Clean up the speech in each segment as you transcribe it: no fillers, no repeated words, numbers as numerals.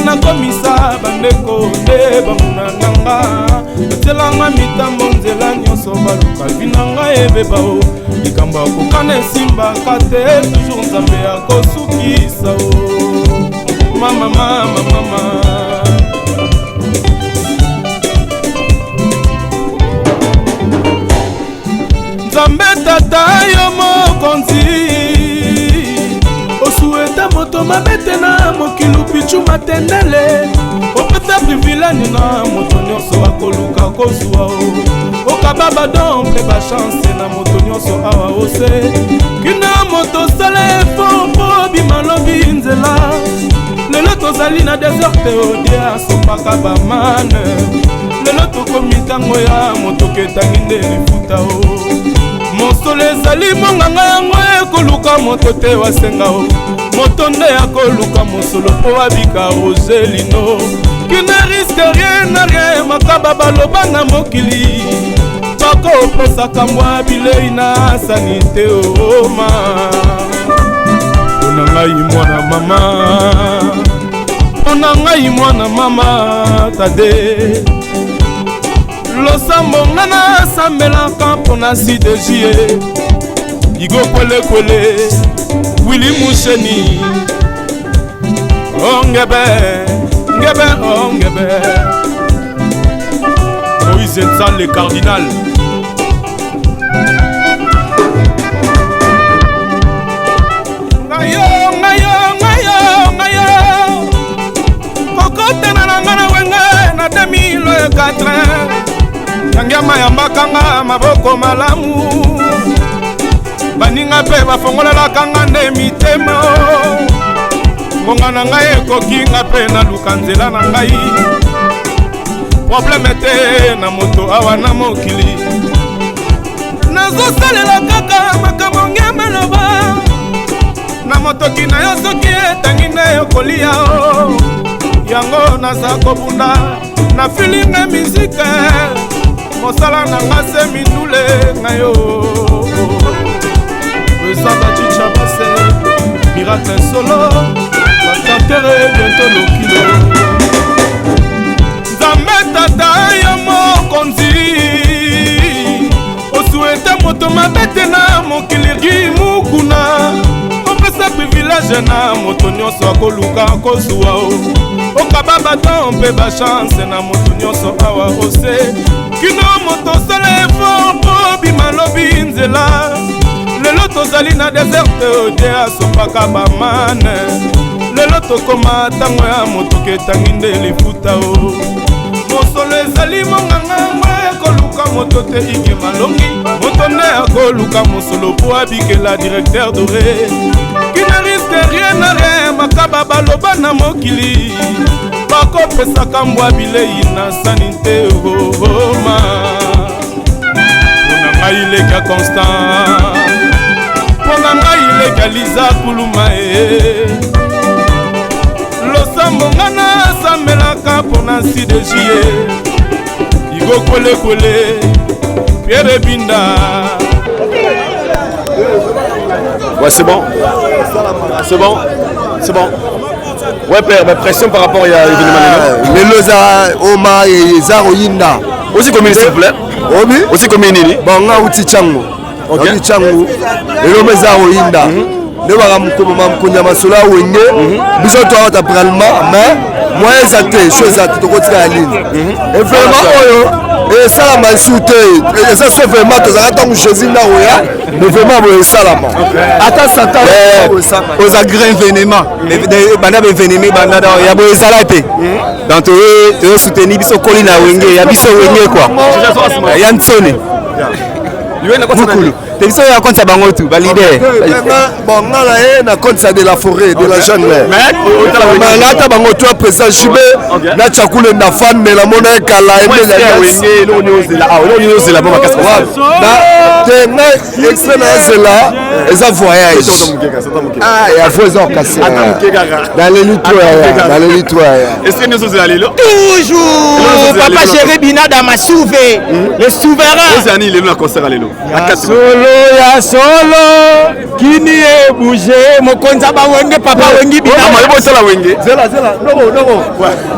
Nakomisa bandeko nde banguna na nga, batielanga mitambo nzela nyonso, baluka vi na ngai ebeba o. Likambo ya kokana esimbaka te, toujours Nzambe akosukisa o. Mama, mama, mama. Nzambe Tata, yo mokonzi, osueta moto mabe te na mokili. Pichu Matendele, opesa privilège na moto nyonso akoluka kozwa o. Okaba badon mpe bachance na moto nyonso awa ose. Kina moto osala effort mpo bima lobi nzela. Lelo tozali na désert, odie asombaka bamane. Lelo tokomi ntango ya motoka etangi nde lifuta o. Mosolo ezali monganga, yango ekoluka moto te wasenga o. Moto nde akoluka mosolo mpo abika. Rogelino qui ne risque rien na rien, makaba baloba na mokili, bakopesaka mbwa bilei na sani te. Oma mpona ngai mwana mama, mpona ngai mwana mama Tade, losambo nga nasambelaka mpona sidejie Igo Kwelekwele, Wili Musheni, ongebe ngebe ongebe, Moïse Nzal le cardinal. Ngayo, ngayo, ngayo, ngayo, kokotana na nga na Wenge na 2004, yangiama yambakanga maboko malamu, baninga mpe bafongolelaka nga nde mitema. Ngonga na ngai ekoki, nga mpe naluka nzela na ngai. Problème te na moto awa na mokili, nazosalela kaka makambo ngembe loba na motoki na yo. Soki etangi nde okolia o yango, naza kobunda na feeling musique, mosala na nga se mindule ngai yo. Eza bachicha base miracle solo bakantere bientôt lokilo. Nzambe Tata, yo mokonzi, osuete moto mabe te na mokili. Gi mukuna, opesa privilège na moto nyonso akoluka kozwa o. Okaba baton mpe bachance na moto nyonso awa ose. Kino moto osala effort mpo bima lobi nzela. Lelo tozali na désert, te asopaka bamane. Lelo tokoma ntango ya motoka etangi nde lifuta o. Mosolo ezali monganga, yango ekoluka moto te. Ike Malongi, moto nde akoluka mosolo mpo abikela. Directeur doré qui ne risque rien na rien, makaba baloba na mokili, bakopesaka mbwa bilei na sani te. Oma mpona ngai leka Constant, mpona ngai leka Liza Kuluma e. Losambo nga nasambelaka mpona sidejie Igo Kwelekwele, Pierre Binda. Ouais, c'est bon. C'est bon. C'est bon. Ouais, père, ma pression par rapport à l'événement. Lelo eza oma, eza koyinda. Aussi combien, s'il vous plaît? Obi. Aussi combien nini? Bon, nga uti Tshangu. Uti Tshangu. Lelo eza koyinda nde bakamokoma mokonzi ya masolo ya Wenge. Biso toawata pralement, mais moyen eza te, so eza te, tokotika ya nini. Vraiment oyo esalama esu te, eza so vraiment tozalaka ntango Jésus nda koya, mais vraiment boye esalama ata Satan. Oza grand événement, banda baévénement banda ya boye ezala te. Donc toye soutenir biso koli na Wenge ya biso, Wenge quoi, ya Ntsone mokulu te. Biso ya konsa bango tu baleader. Bon, nga na ye na compte de la forêt, de la jungle, mais nata bango to président Jibe na Tshakule na fan, mais namona ye kala. Te ngai extrait na ezela eza voyage. Ah ya fo eza okasi. Naleli trop yaya, naleli trop yaya. Extrait nyonso ozela lelo? Toujours papa chéri Binada Masouve, le souverain. Ozela nini lelo na concert ya lelo? Ya solo ya solo kini ebouge mokonzi ya bawenge papa wengi binabosala wenge. Zela zela noko noko.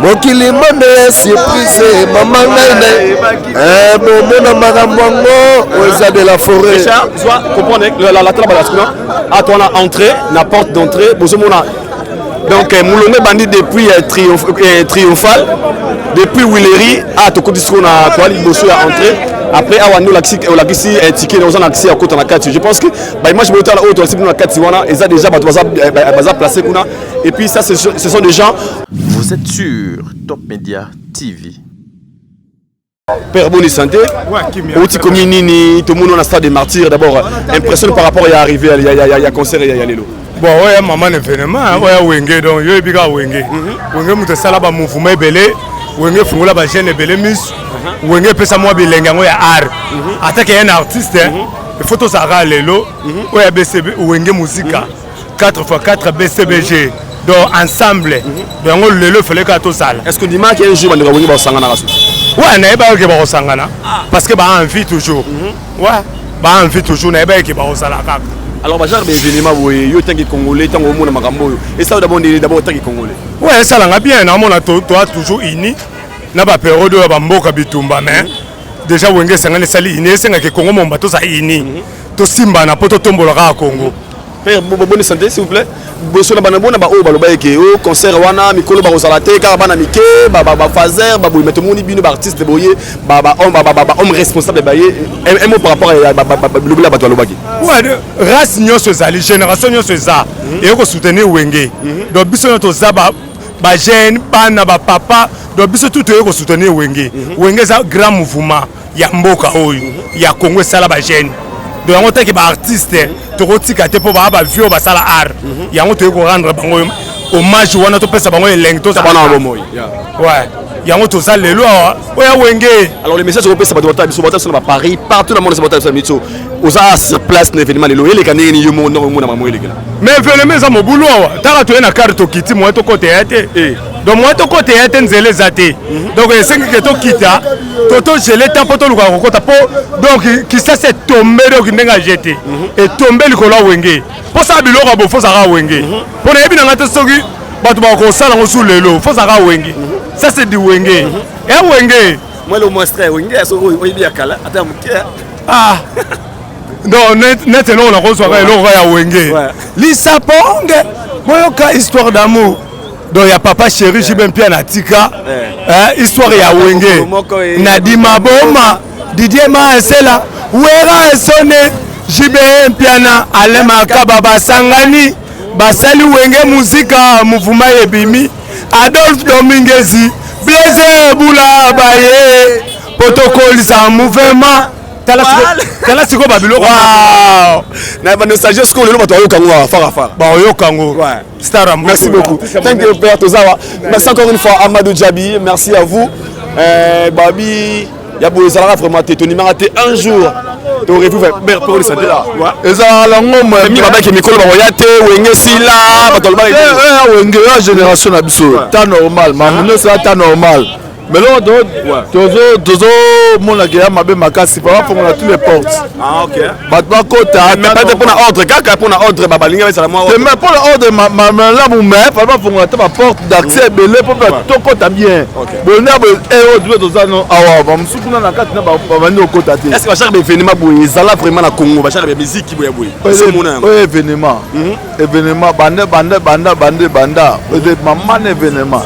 Mokili monde ya surprise mama ngai na eh, bomona makambo yango oyo eza de la forêt. Richard, soit comprendre la la tala balasi kuna ato wana entrée na porte d'entrée bozomona donc eh, molongo ebandi depuis eh, triomphe, eh, triomphal depuis willery a tokoti sikoyo na toa liboso ya entrée. Après awa nde olakisi olakisi eh, ticket oza na accès ya kokota na kati. Je pense que baimage boyotala oyo tolakisi bino na kati wana eza déjà bato baza, eh, baza place kuna. Et puis ça ce sont des gens. Vous êtes sur Top Media TV. Père, bonne santé. Outi komi nini tomoni na stade des martyrs. D'abord impression par rapport ya arrivé ya ya ya ya concert ya ya lelo? Bon, oyo mama na événement oyo Wenge, donc yo yebi kaka Wenge. Wenge moto esala bamouvement ebele, Wenge efungola bajeune ebele miso, Wenge epesa mwa bilenge yango ya art. Atake ye na artiste, il faut tozalaka lelo oyo ya BCB Wenge Muzika 4 x 4 BCBG, donc ensemble. Donc yango lelo efale kaka tozala. Est ce que ndimaki un jour bandeko ya Wenge bakosanganaka susu? Ouais, nayebaki ke bakosangana parce que baenvie toujours. Ouais, baenvie toujours, nayebaki ke bakozala kaka. Alors bagenre baévénement boye, yo tangi congolais, ntango omona makambo oyo esala d'abord ndenge, d'abord tangi congolais? Ouais, esalanga bien. Naomona toa toujours uni na baperiode oyo ya bamboka bitumba, mais déjà Wenge esangani, esali uni. Esengaki Kongo momba toza uni, tosimbana mpo totombola kaka Kongo. Père, bonne santé, s'il vous plaît. Boso na bana bona baoyo baloba eke o concert wana mikolo bakozala te, kaka bana mike, bafaser baboye. Mais tomoni bino baartiste boye, bahomme responsable baye. Un mot par rapport ya bilobela bato balobaki? Ouais, race nyonso ezali, génération nyonso eza eye kosoutenir Wenge. Donc biso nyonso toza bajeune, bana, bapapa, donc biso tout toye kosoutenir Wenge. Wenge eza grand mouvement ya mboka oyo ya Congo, esala bajeune. Donc yango taki baartiste tokotika te mpo baa bavieux oyo basala art yango, toyei korendre bango hommage wana, topesa bango elengi, tozala bana na bomoi. Ouais, yango toza lelo awa oyo ya Wenge. Alors le message okopesa bato batala biso, batala biso na baparis, partout na monde, batala biso na miso, oza sur place na événement lelo, eleka ndenge nini? Yo moko ndenge omona makambo elekela? Mais événement eza mobulu awa. Taka toye na kare, tokiti, moye tokota ya te. Donc moye tokota ya te, nzela eza te. Donc esengi ke tokita to togele ta mpo tolukaka kokota mpo donc Kisasa etombe. Donc ndenge aje te, etombe likolo ya Wenge. Mposala biloko ya bofosaka Wenge, mpo nayebi na ngai te soki bato bakosala yango su lelo. Fosaka Wenge, ça c'est du Wenge ya Wenge. Moi le monstre Wenge soki oyebi ya kala ata ya moke. Ah non, net eloko nakozwaka eloko ya Wenge lisaponge, boyoka histoire d'amour donc ya papa chéri JB Mpiana atika histoire ya Wenge Nadima Boma, Didier Maesela, Wera Esone, JB Mpiana, Alain Makaba, basangani basali Wenge Muzika, mouvement ebimi. Adolphe Domingezi, Blaise Bula, baye po tokolisa mouvement. Tala sikoyo babiloko na banostalgie sikoyo lelo bato bayoka yango fara fara. Baoyoka yango star. Merci beaucoup, thank you père Tozawa. Merci encore une fois Amadou Djabi, merci à vous. Babi ya boye ezalaka vraiment te, tondimaka te un jour toretrouve pour santé. Ezalaka nango. Mi babaki mikolo bakoya te, Wenge sila, bato balobaki. Wenge ya génération na biso, temps normal, makambo nyonso ya temps normal. Mais loko tozomonaka ya mabe makasi, bafongola tous les portes, bato bakota. Peut-être mpona ordre, kaka mpona ordre balingi basala mwa. Mais mpona ordre malamu, mais fali bafongola te baporte d'accès ebele mpo tokota bien. Boye nde boye oyo toza no awa, bamosusu kuna na kati na babandi kokota te. Est ce que bachar baévénement boye ezala vraiment na Congo, bachar ya musique boye boye? Oyo événement, événement banda banda banda banda banda mama na événement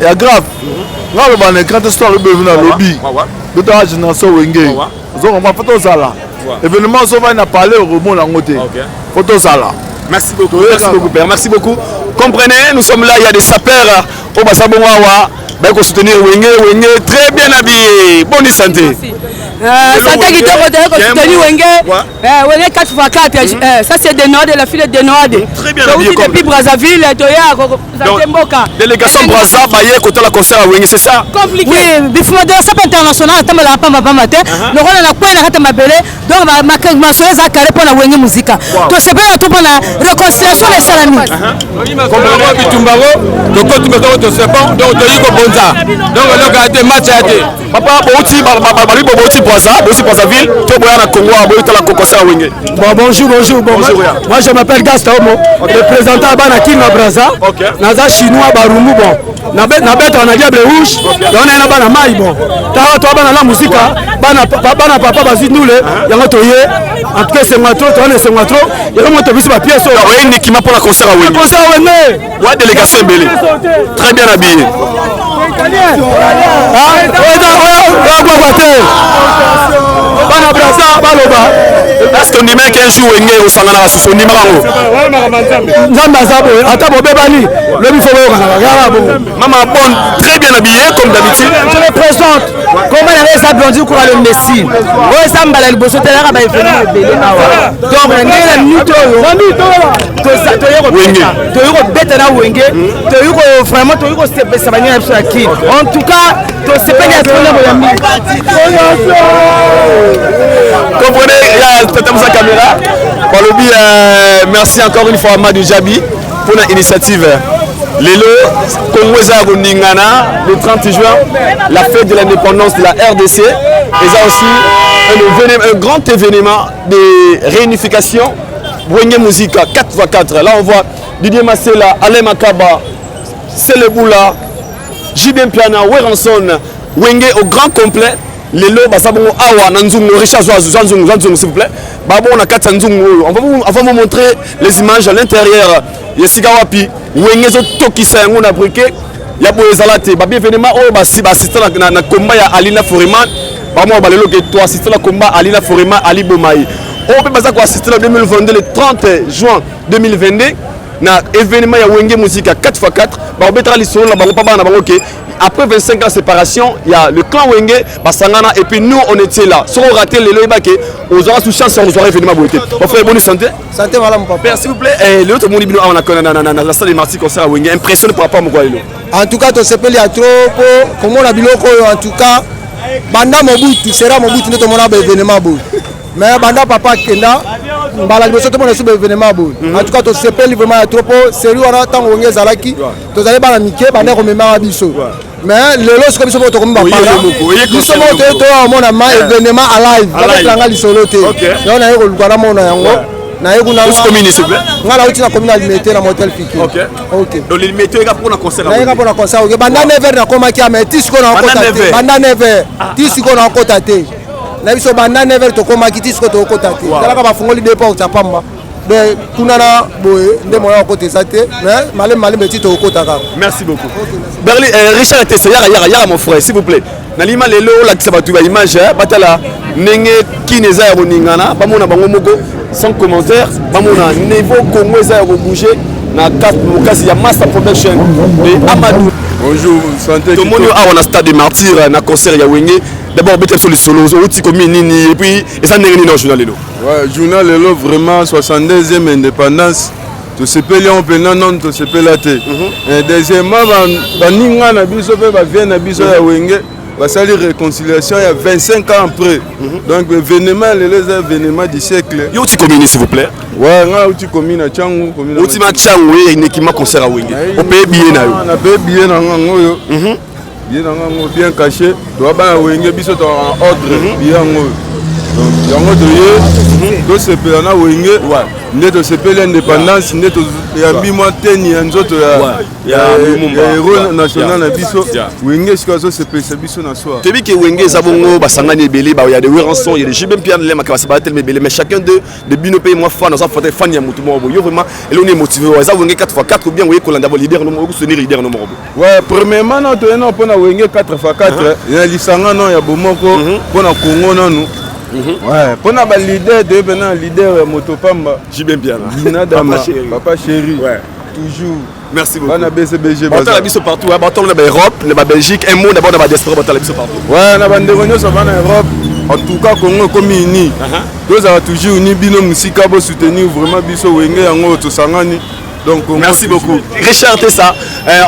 ya grave. Nga aloba na écran te, soki alobi na lobi totala génération Wenge, ozocomprendre. Faut tozala événement, ozovai na palais, okomona yango te, faut tozala. Merci beaucoup, merci beaucoup père, merci beaucoup. Comprenez, nous sommes là, il y a des sapeurs au Bassabongawa, bah, pour soutenir Wenge, Wenge, très bien habillé. Bonne santé. Santé kitoko, toyei kosoutenir Wenge. Wenge 4 x 4, ça c'est de Nord, la fille de Nord. Très bien habillé. Depuis Brazzaville, toya. représente mboka. Délégation Brazza baye kotala concert ya Wenge, c'est ça? Compliqué. Oui, bifuma de la sape internationale atambolaka pamba pamba te. Lokola na kwei na kati ya mabele, donc masolo eza carré mpo na Wenge Musica. Tosepela to mpo na réconciliation na esalami. Comprendre bitumba ngo tokoti mpe tosepon donc toyi kobonza donc eloko ya te match ya te. Papa bouti balobi bo bouti Brazza, bouti Brazzaville, to boya na Congo boyi tala concert ya Wenge. Bon, bonjour, bonjour. Bon, Bonjour, moi, ya. moi, je m'appelle Gaston Omo, représentant Bana Kinga Brazza. Naza chinois Barumbu bon. Nabeta na Diable Rouge, donc na bana mai bon. Tawa to bana la musique, bana bana papa bazui ndule, yango toye. En tout cas, c'est moi trop, toi c'est moi trop. Yango moto biso ba pièces. Oye nikima pour la concert ya Wenge. Concert ya Wenge. Ouais, délégation ebele. Très bien habillé. Ah, oyo oyo te. Bana Brazza baloba. Est-ce qu'on dit qu'un jour Wenge osangana basusu ondimaka yango? Nzambe aza boye, ata bobebani, lobi fo boyokana kaka bongo. Maman bonne, très bien habillée comme d'habitude. Je me présente. Comment na eza Blondie Kura le Messi. Oyo eza mbala liboso te naka ba événement ebele awa. Donc na ndenge na minute oyo toye kobeta, toye kobeta na Wenge, toye ko vraiment toye kosepelisa baninga na biso ya Kin. En tout cas, tosepeli ya trop na boyambi. Comprenez, il y a tata Moussa caméra. Balobi, merci encore une fois à Madou Djabi pour l'initiative. Lelo, Congo eza ya koningana le 30 juin, la fête de l'indépendance de la RDC. Et ça aussi un grand événement de réunification. Wenge Musica 4x4. Là on voit Didier Masela, Alain Makaba, Seleboula, JB Mpiana, Werrason, Wenge au grand complet. Lelo baza bongo awa na nzungu, Richard Zwa, Zwa Nzungu, Zwa Nzungu s'il vous plaît. Ba bongo na kati ya nzungu oyo. On va vous montrer les images à l'intérieur. Yesika wapi Wenge zo tokisa yango na briquet ya boye ezala te. Ba événement oyo ba si ba assistant na combat ya Alina Foreman. Ba mo ba lelo ke to assistant na combat Alina Foreman Ali Bomayi. Oyo pe baza ko assister na 2022 le 30 juin 2022 na événement ya Wenge Musica 4x4. Ba obetaka lisolo na bango pa bana na bango ke après 25 ans de séparation, il y a le clan Wenge, Basangana, et puis nous on était là. Si on ratait les lois, on aura sous chance, on aura événement beauté. Mon frère, bonne santé. Santé, voilà mon papa. Père, s'il vous plaît, eh, le autre monde, on a la salle des martyrs concert à Wenge, impressionné par rapport à Mokwa Lelo. En tout cas, to sepeli à trop, comment la biloko, en tout cas, Banda Mobutu, sera Mobutu, nous avons un événement beau. Mais Banda Papa Kenda, mbala liboso to mona sur événement beau. En tout cas, to sepeli vraiment à trop, sérieux, on a tant Wenge Zalaki. Tozali bana mike banda komemaka biso. Mais lelo sikoyo biso moko tokomi bapala. Biso moko toye toya komona ma événement à live. Babetela lisolo te. Yango naye koluka namona yango. Naye kuna nga nauti na commune ya Limete na motel Fiki. Ok. Donc Limete oyeka mpona concert. Nayeka mpona concert. Ok. Banda 9h nakomaki mais ti sikoyo nakokota te. Banda 9h ti sikoyo nakokota te. Na biso banda 9h tokomaki ti sikoyo tokokota te. Talaka bafungoli deux portes ya pamba. Donc kuna na boye nde moya okota eza te, mais malembe malembe ti tokokota kaka. Merci beaucoup. Berli, Richard Tessa, yaka yaka yaka mon frère, s'il vous plaît. Nalima lelo olakisa bato ba image, hein, batala ndenge kini eza ya koningana, bamona bango moko sans commentaire, bamona niveau Congo eza ya kobouger na mokasi ya Master Production de Amadou. Bonjour, santé. Tomoni awa na stade de Martyrs na concert ya Wenge. D'abord beta biso lisolo, outi komi nini et puis eza ndenge nini na journal lelo? Ouais, journal lelo vraiment 62e indépendance. Tosepeli yango mpenza nanu tosepela te. Deuxièmement, baninga na biso mpe bavie na biso ya Wenge basali réconciliation ya 25 ans après. Donc événement lelo eza événement du siècle. Yo outi commune s'il vous plaît? Ouais, nga outi commune ya Tshangu, commune ya Outi ma Tshangu, ye nekima concert ya Wenge. Opaye billet na yo? Na paye billet na nga ngoyo. Billet na nga ngo bien caché. Toa bana Wenge biso to en ordre billet yango. Donc yango toye tosepela na Wenge. Nde tosepeli indépendance, nde toyambi mwa teni ya nzoto ya héros national na biso. Wenge sikoyo azosepelisa biso na soir. Toyebi ke Wenge eza bongo basangani ebele, ba ya de Werrason, ya de JB Mpiana, Lema Kabasa, ba telema ebele, mais chacun d'eux de bino pe mwa fan, oza fan, fan ya motu moko boye. Yo vraiment eloko nini motivé oyo? Eza Wenge 4x4 ou bien oye kolanda bo leader no moko, soutenir leader no moko boye? Ouais, premièrement non, toye non mpona Wenge 4x4, ya lisanga non ya bomoko mpona Congo nanu. Ouais, mpona ba leader, toye mpena leader ya moto pamba. JB Mpiana. Dina Dama, Papa chéri. Papa chéri. Ouais. Toujours. Merci beaucoup. Bana BCBG Batala baza. biso partout, hein. Batala na ba Europe, na ba Belgique, un mot d'abord na ba diaspora, batala biso partout. Ouais, na ba ndeko nyonso bana Europe. En tout cas, Congo ekomi uni. Tozala toujours uni, bino mosika bo soutenir vraiment biso Wenge yango tosangani. Donc, Merci beaucoup. Richard Tessa,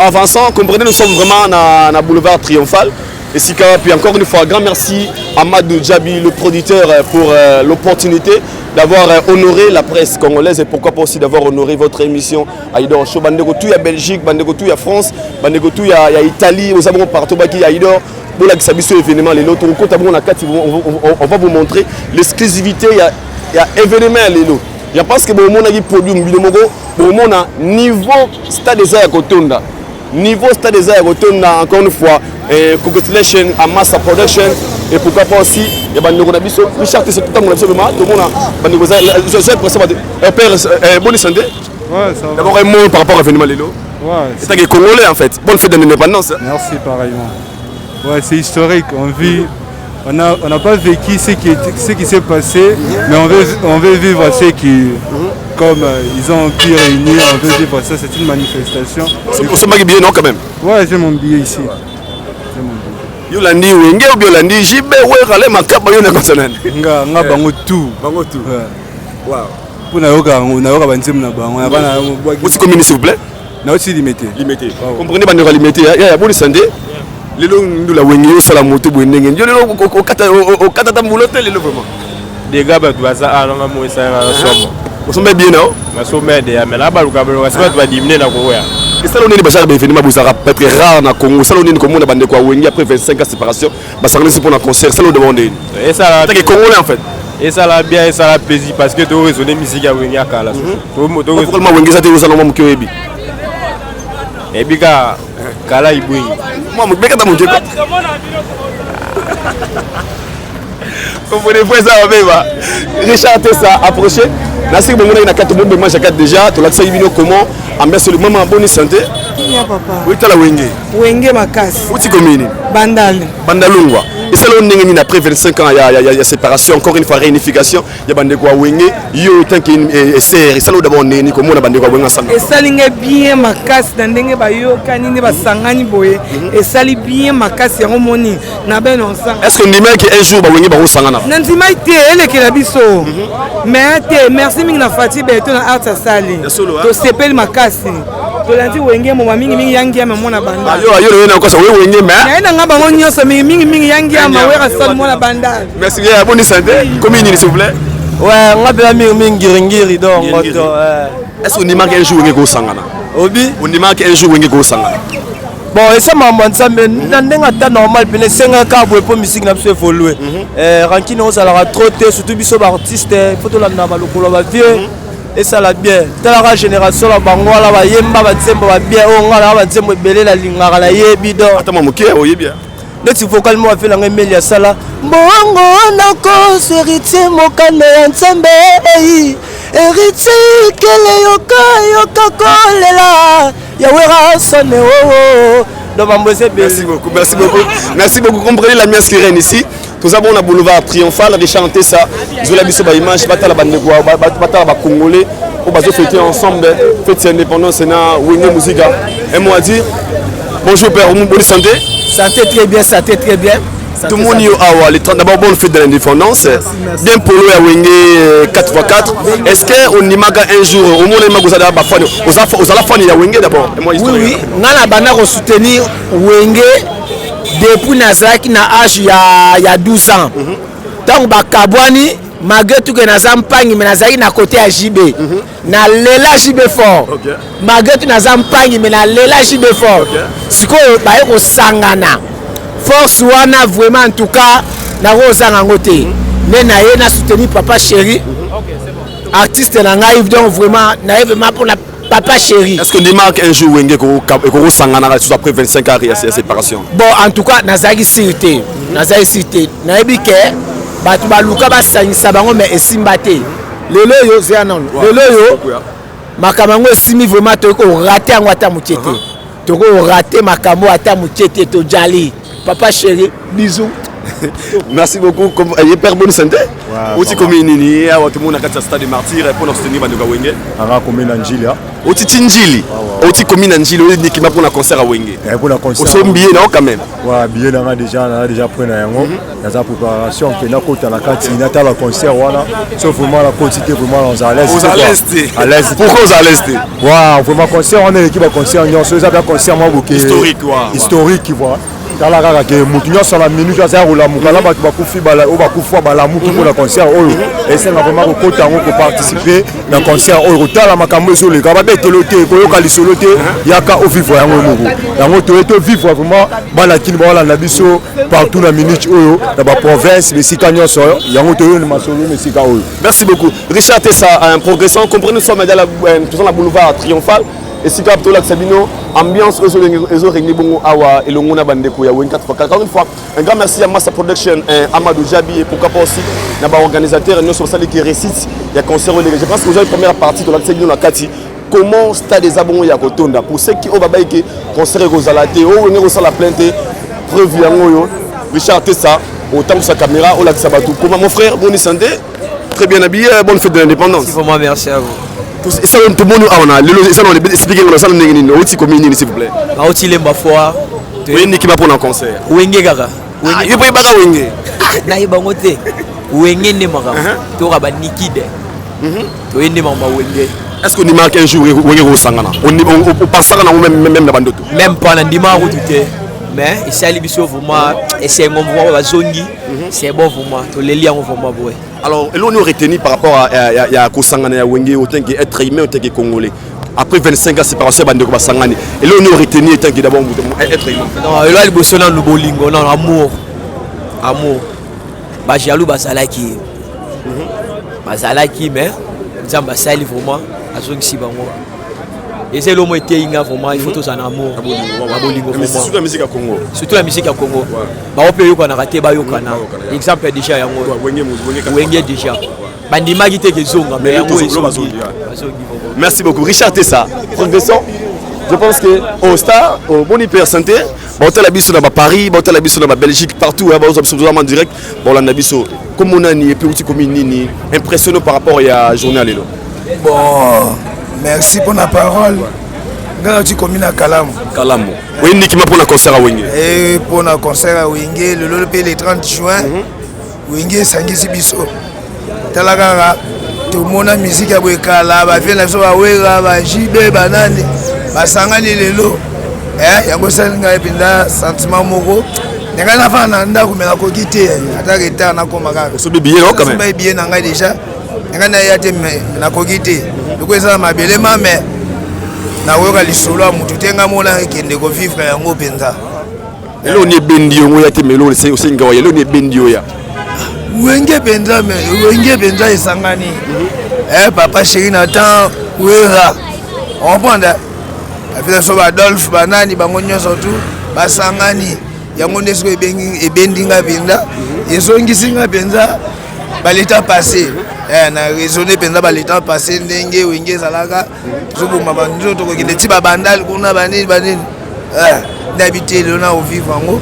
avançant, comprenez, nous sommes vraiment na, na boulevard Triomphal. Et si, puis encore une fois, grand merci à Amadou Djabi, le producteur, pour l'opportunité d'avoir honoré la presse congolaise et pourquoi pas aussi d'avoir honoré votre émission Aïdor Show. Bandeko tout ya Belgique, bandeko tout ya France, bandeko tout ya, ya Italie, aux abonnés partout, baki Aïdor. Bolakisa biso événement lelo tokokota bongo na kati, on va vous montrer l'exclusivité ya, ya événement ya lelo. Je pense que bomonaki podium bino moko, bomona niveau stade eza ya kotonda, niveau stade eza ya kotonda. Encore une fois, congratulations à Massa Production et pourquoi pas aussi ya bandeko na biso Richard Tese. Totambola biso vraiment, tomona bandeko eza pressé. Père, bonne santé. Ouais, ça va. D'abord, un mot par rapport à l'événement lelo. Ouais. C'est un Congolais en fait. Bonne fête d'indépendance. Merci pareillement. Ouais, c'est historique. On vit, on n'a on a pas vécu ce qui s'est passé, mais on veut vivre ce qui, comme ils ont pu réunir, on veut vivre ça. C'est une manifestation. Osombaki billet non quand même? Ouais, j'ai mon billet ici. J'ai mon billet. Yo landi Wenge ou bien olandi JB, Werra, le makaba, yo na kosa nani? Nga bango tout. Bango tout. Ouais. Wow. Mpo nayoka yango, nayoka banzembo na bango na bana. Aussi commune, s'il vous plaît? Nauti Limete. Limete. Comprenez, bandeko ya Limete ya boni santé. Lelo ndula Wenge osala moto boye ndenge yo lelo okata ta mbulo te lelo vraiment. Dega bato baza awa nanga mo esalaka na somo. Osomba bien nao? Nasomba deya, mais na baluka baluka si bato badimine na koya. Esala nini basala baévénement bozalaka peut-être rare na Congo? Esala nini komona bandeko ya Wenge après 25 ans séparation basanganisi mpona concert? Esala odemande nini? Esala take Congolais en fait. Esala bien, esala plaisir parce que toraisonne musique ya Wenge ya kala. Pourquoi Wenge eza te? Ozala mwa moke, oyebi? Nayebi kaka kala ibwengi. Mwa bekata moke. Comprenez-vous ça babeba Richard Tessa approché nasiki bomonaki na kati bombe image ya kati déjà tolakisaki bino comment ambiance. Le mama, bonne santé. Ya papa. Oyitala Wenge? Wenge makasi. Uti komini? Bandal. Bandalungwa. Esala oyo ndenge nini après 25 ans ya séparation, encore une fois réunification ya bandeko ya Wenge? Yo tant que sœur, esala oyo d'abord ndenge nini komona bandeko ya Wenge ensemble? Esali ngai bien makasi na ndenge bayokani nde basangani boye. Esali bien makasi, yango moni na bene ensemble. Est ce que ndimaki un jour bawenge bakosangana? Na ndimai te, elekela biso mais te. Merci mingi na Fati Beto na art asali, tosepeli makasi, tolandi Wenge moma mingimingi ya Ngiama mwana Banda. Yo yo na kosa we Wenge mais naye na nga bango nyonso mingi mingi ya Ngiama Wera Sal mwana Banda. Merci bien, bonne santé. Commune nini, s'il vous plaît? Ouais, nga mpena mingi mingi Ngiringiri donc ngoto. Est ce que ondimaki un jour Wenge kosangana? Obi. Ondimaki un jour Wenge kosangana? Bon, eza makambo ya Nzambe na ndenge ata normal pene esengaka boye mpo musique na biso évolue. Rancune ozalaka trop te, surtout biso baartiste faut tolandaka balokolo ya bavieux, esala bien. Talaka génération na bango wana bayemba banzembo babien oyo nga naka banzembo ebele nalingaka, nayebi donc. Ata mwa moke oyebi? Neti vocal moko afelanga Emeli asala mbongo nakoso Héritier mokanda ya Nzambe ei Héritier kele yoka yoka kolela ya Werrason oo donc mambo eza ebele. Merci beaucoup, merci beaucoup, merci beaucoup. Comprenez l'ambiance qui règne ici. Nous avons na boulevard Triomphal, Richard Tessa, Zola biso ba image, batala bandeko, batala ba Congolais, oyo bazo fêter ensemble, fête indépendance na Wenge Musica. Un mot à dire? Bonjour père, bonne santé. Santé très bien, santé très bien. Tout le monde awa les 30. D'abord, bonne fête de l'indépendance. Bien polo ya Wenge 4x4. Est-ce que ondimaka un jour omona emaka ozala bafani, ozala fani ya Wenge d'abord? Oui, nga na banda kosoutenir Wenge depuis nazalaki na age ya 12 ans. Ntango bakabwani, malgré tout que naza mpangi, mais nazalaki na côté ya JB. Nalela JB fort. Malgré tout naza mpangi, mais nalela JB fort. Sikoyo baye kosangana, force wana vraiment, en tout cas nakozanga yango te. Nde naye na soutenir papa chéri, artiste na ngai. Donc vraiment naye vraiment mpona papa chéri. Est-ce que ndimaka un jour Wenge ekokosanganaka lisusu après 25 ans ya séparation? Bon, en tout cas nazalaki sûr te, nazalaki sûr te. Nayebi ke bato baluka basangisa bango mais esimba te. Lelo oyo zeya nano, lelo oyo makambo yango esimbi vraiment, tokoki korater yango ata moke te, tokoki korater makambo ata moke te. Tojali papa chéri, bisous. Merci beaucoup. Ye père, bonne santé. Oti komi nini awa? Tomona kati ya stade de Martyr mpona soutenir bandeko ya Wenge. Anga komi na Njili. Oti ti Njili. Oti komi na Njili oyo nikima mpona concert ya Wenge. Mpona concert. Osombi billet na yo quand même. Ouais, billet na nga déjà na déjà prêt na yango. Naza préparation ke nakota na kati natala concert wana. So vraiment nakoti te vraiment naza à l'aise. Oza à l'aise te. À l'aise. Pourquoi oza à l'aise te? Ouais, vraiment concert wana eleki ba concert nyonso eza ba concert moko boke. Historique, ouais. Historique, voilà. Tala kaka ke motu nyonso na minute aza ya kolamuka na bato bakufi oyo bakufa balamuki mpona concert oyo esenga vraiment kokota yango koparticipe na concert oyo kotala makambo ezoleka babetelo te koyoka lisolo te yaka ovivre yango moko yango toye tovivre vraiment bana kini baolanda biso partout na minute oyo na baprovince bisika nyonso yango toyo na masolo na esika oyo. Merci beaucoup. Richard Tessa, un progressant. Comprenez, nous sommes dans la, dans la boulevard triomphal. Esika tolakisa bino ambiance oyo ezo régner bongo awa elongo na bandeko ya Wenge 4x4. Encore une fois, un grand merci à Massa Production, Amadou Djabi et pourquoi pas aussi na ba organisateur nyonso basaliki réussite ya concert oyo. Je pense que vous avez première partie tolakisa bino na kati comment stade eza bongo ya kotonda. Pour ceux qui oyo babayi ke concert ekozala te, oyo Wenge kosala plein te, preuve yango oyo Richard Tessa otambwisa caméra olakisa bato comment. Mon frère, bonne santé, très bien habillé, bonne fête de l'indépendance. Merci vraiment, merci à vous. Esala tomoni awa na lelo esala na expliquer ngo nasala ndenge nini outi komi nini, s'il vous plaît? Nauti Lemba foire. Oyendiki ba mpona concert? Wenge kaka. Yo mpo yebaka Wenge? Nayeba yango te, Wenge nde makambo toyoka banikide toye nde makambo ya Wenge. Est ce que ondimaka un jour Wenge kosangana? Opasaka nango même na bandoto? Même pas, na ndimaka kutu te, mais esali biso vraiment esengo vraiment bazongi, c'est bon vraiment, toleli yango vraiment boye. Alors, eloko nini retenir par rapport à ya kosangana ya Wenge autant que être humain, autant que congolais? Après 25 ans séparation, bandeko basangani. Eloko nini retenir autant que d'abord être humain? Non, eloko ya liboso nanu bolingo, non, amour. Amour. Bajaloux bazalaki. Bazalaki, mais Nzambe asali vraiment azongisi bango. Eza eloko moko eteyi nga vraiment, il faut tozala na amour. Na bolingo vraiment. Surtout la musique ya Congo. Surtout la musique ya Congo. Bango mpe oyokanaka te, bayokana. Exemple déjà yango. Wenge déjà. Bandimaki te kezonga, mais yango ezongi. Merci beaucoup. Richard Tessa, progressant. Je pense que au Star, au bon hyper santé, baotala biso na ba Paris, baotala biso na ba Belgique, partout, hein, baotala biso en direct, bolanda biso. Comme on a ni et puis outi comme nini, impressionnant par rapport à journée lelo. Bon, merci pour la parole. Nga nauti komi na Kalamu. Kalamu. Oui, Nikima pour la concert à Wenge. Et pour la concert à Wenge, le lolo le 30 juin, Wenge esangisi biso. Tala kaka tomona musique ya boye kala, bavieux na biso bawera, bajibe, banani basangani lelo. Yango esali ngai mpenza sentiment moko. Ngai nafanda na ndako me nakoki te, ata retard nakoma kaka. Osobi billet quand même? Osobi billet na ngai déjà. Ngai naya te me nakoki te. Loko eza na mabele ma me nakoyoka lisolo ya motu te, ngai mona ekende kovivre yango mpenza. Eloko ni ebendi yo ngoya te, melo osenga waya, eloko ni ebendi yo ya? Wenge mpenza, me Wenge mpenza esangani. Papa chéri Nathan Wera, comprendre bapesa biso baadolphe banani bango nyonso tu basangani, yango nde soki ebendi nga mpenza, ezongisi nga mpenza baleta passé, na raisonne mpenza baleta passé ndenge Wenge ezalaka tozoboma banzoto kokende ti babandali kuna banini banini, nayebi te lelo na ovivre yango.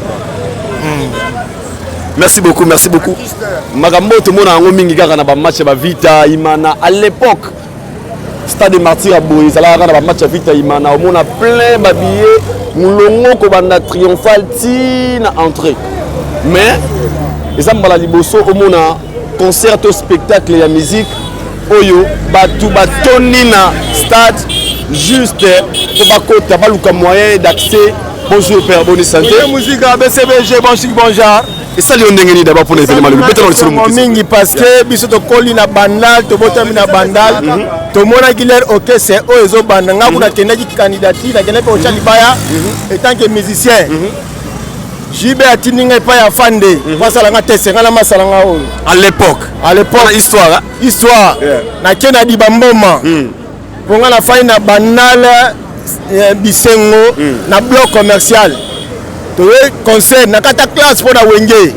Merci beaucoup, merci beaucoup. Makambo tomona yango mingi kaka na bamatch ya bavita Imana. À l'époque, stade des Martyrs ya boye ezalaka kaka na bamatch ya Vita Imana, omona plein babillet, molongo kobanda triomphal ti na entrée. Mais eza mbala liboso omona concert to spectacle ya musique oyo bato batondi na stade juste po bakota, baluka moyen d'accès. Bonjour père, bonne santé. Musique BCBG, bon chic, bon genre. Esali yo ndenge nini d'abord mpona événement lobi? Betela lisolo moke. Mingi parce que biso tokoli na Bandal, tobotami na Bandal, tomonaki leur orchestre oyo ezobanda. Nga kuna nakendaki candidature, nakendaki kotya libaya etant que musicien. JB atindi ngai epai ya Fande po asala nga test, ngai na masala nga oyo. À l'époque? À l'époque. Histoire. Histoire. Nake na Dibamboma mpo nga nafai na Bandal, Bisengo, na bloc commercial. Toye concert na kati ya classe mpo na Wenge.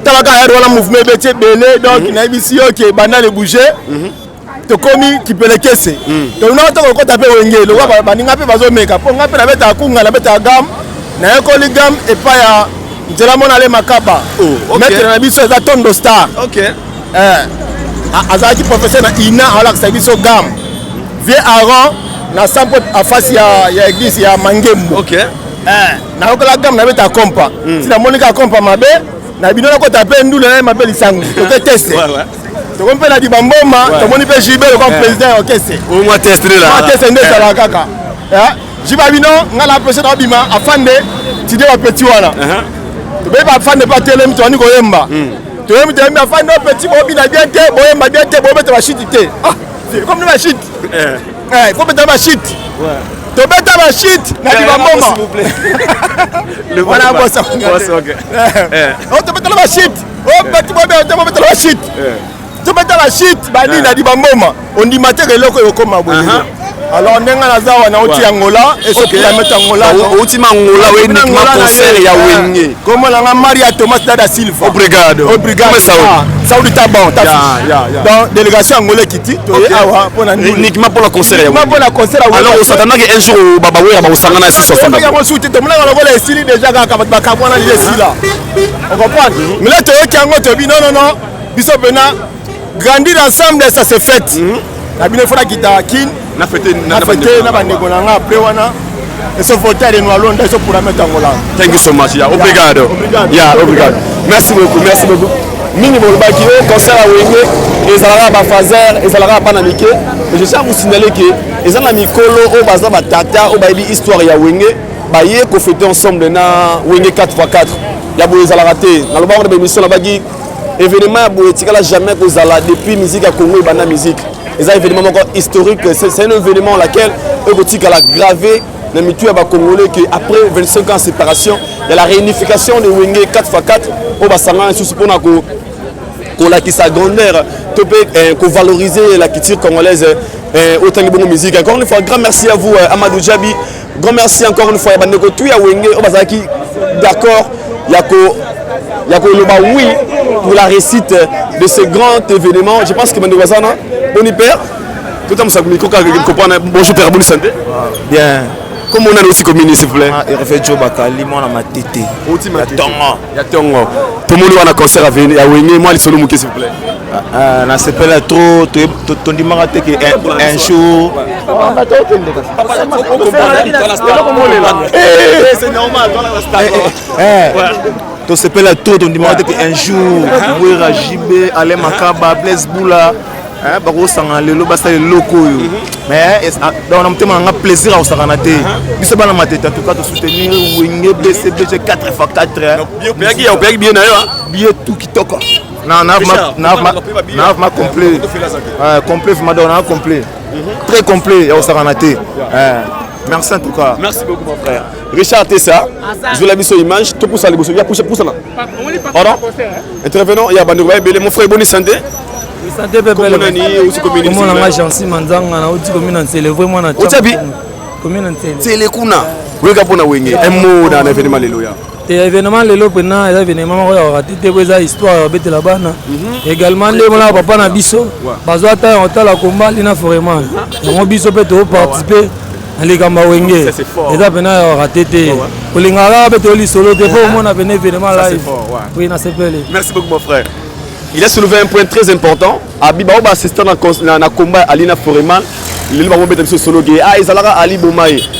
Tala kaka ere wana mouvement ebeti ebele, donc nayebisi yo ke Bandal ebouge. Tokomi kipelekese, tolingaka to kokota mpe Wenge lokwa baninga mpe bazomeka, mpo nga mpe nabetaka kunga, nabetaka gamme, nayekoli gamme epai ya nzela mona ale Makaba. Maître na biso eza Tondo Star. Azalaki professeur na ina, alakisa biso gamme. Vieux Aron Na sampo afasi ya, ya église ya Mangembo. Okay. Eh, nayokela gamme nabeta kompa. Mm. Si namoni kaka kompa mabe, na bino nakota mpe ndule na ye mabe lisango. Toke teste. Ouais, ouais. Tokomi mpe na Dibamboma, Ouais. tomoni mpe JB lokola Eh. président ya orchestre. Au moins test là. Mwa teste nde ezalaka kaka. Eh, JB bino nga na pese na bima afande tide ba petit wana. Tobeyi ba afande pa telemi tobandi koyemba. Toyembi toyembi afande o petit bobina bien te, boyemba bien te, bobeta ba shit te. Ah, c'est comme ba shit. Eh, il faut beta ba shit. Tobeta ba shit na Dibamboma. S'il vous plaît. Le Wana bosa. Boss, ok. Oh, tobeta ba shit. Oh, petit bobeta bobeta ba shit. Tobeta ba shit banini na Dibamboma. Ondima te eloko ekokoma boye. Alors ndenge naza wana nauti Ouais. Angola esopela meta Angola. Outi ma Angola, we uniquement concert ya Wenge. Comment nanga Maria Thomas Dada Silva. Obrigado. Obrigado. Comment ça Ah, Saudi ta bon, ta Ya, fiche. ya, ya. Donc délégation angolais kiti toye Ok. awa pona ndule. Uniquement pour la concert ya Uniquement Wenge. pour la concert ya Wenge. Alors osatana que un jour baba wera bakosangana si 60. yango suki te tomonaka lokola esili déjà kaka bato bakabwana lile esila ocomprendre mais là toyoki yango toyebi non non non biso mpena grandir ensemble ça se fête na bino efo nakita kin na fete na bandeko na nga après wana eso voltaire enoalonda eso pour mettre angola. Thank you so much. Yeah, obrigado. Yeah, obrigado. Merci beaucoup, merci beaucoup. Mingi bolobaki o concert ya Wenge ezalaka ba phaser, ezalaka bana mike. Mais je tiens à vous signaler que eza na mikolo oyo baza batata oyo bayebi histoire ya Wenge baye kofete ensemble na Wenge 4x4. Ya boye ezalaka te. Nalobaka na ba émission nabaki événement ya boye etikala jamais kozala depuis musique ya Congo ebanda musique. Eza événement moko historique, c'est un événement laquelle ekotikala gravé na mitu ya bacongolais que après 25 ans de séparation ya la réunification de Wenge 4x4 oyo basangana lisusu mpona kolakisa grandeur to mpe kovaloriser la culture congolaise otangi bongo musique. Encore une fois, grand merci à vous, Amadou Djabi. Grand merci encore une fois ya bandeko tu ya Wenge oyo bazalaki d'accord ya ko ya koloba oui pour la réussite de ce grand événement. Je pense que bandeko baza na boni père totambusa micro kaka comprendre. Bonjour père, bonne santé. Bien. Comment on a aussi communiqué, s'il vous plaît? Hervé Joe Bakali, mwana matete. Outi Matete. Ya tongo. Ya tongo. Tomoni wana concert ya Wenge, moi lisolo moke, s'il vous plaît. Nasepela trop, tondimaka te ke un jour C'est normal, tosepela trop, tondimaka te ke un jour Wera, JB, Alain Makaba, Blaise Bula bakosangana lelo basala eloko oyo. Mais donc na motema nanga plaisir akosakana te. Biso bana Matete, en tout cas tosoutenir Wenge BCBG 4x4. Opeyaki billet na yo? Billet tout kitoko na na na na ma complet, complet vraiment, donc na complet, très complet ya kosakana te. Merci en tout cas. Merci beaucoup, mon frère. Richard Tessa, zola biso image, topusa liboso, ya pousa pousa na. Pardon? Intervenant, ya bandeko baebele, mon frère, bonne santé. Santé pepe. Kombo nani, outi commune? Kombo na nga Jansi Manzanga, nauti commune na Nsele, vraiment na Otiabi? Commune na Nsele. Nsele kuna. Oyeka mpona Wenge. Un mot na événement lelo ya. Te, événement lelo mpena eza événement moko ya kokati te, po eza histoire ya kobetela bana également. Nde mona papa na biso bazwa ata ya kotala komba lina Foreman yango, biso mpe toparticipe na likambo ya Wenge. Eza mpena ya kokate te, kolingaka kaka mpe toyo lisolo te mpo omona pene événement live. Oui, nasepeli. Merci beaucoup, mon frère. Il a soulevé un point très important. Abi bao ba assistant na, na, na combat Alina Foreman. Lelo bango beta biso solo ge. Ah, ezalaka Ali Bomaye.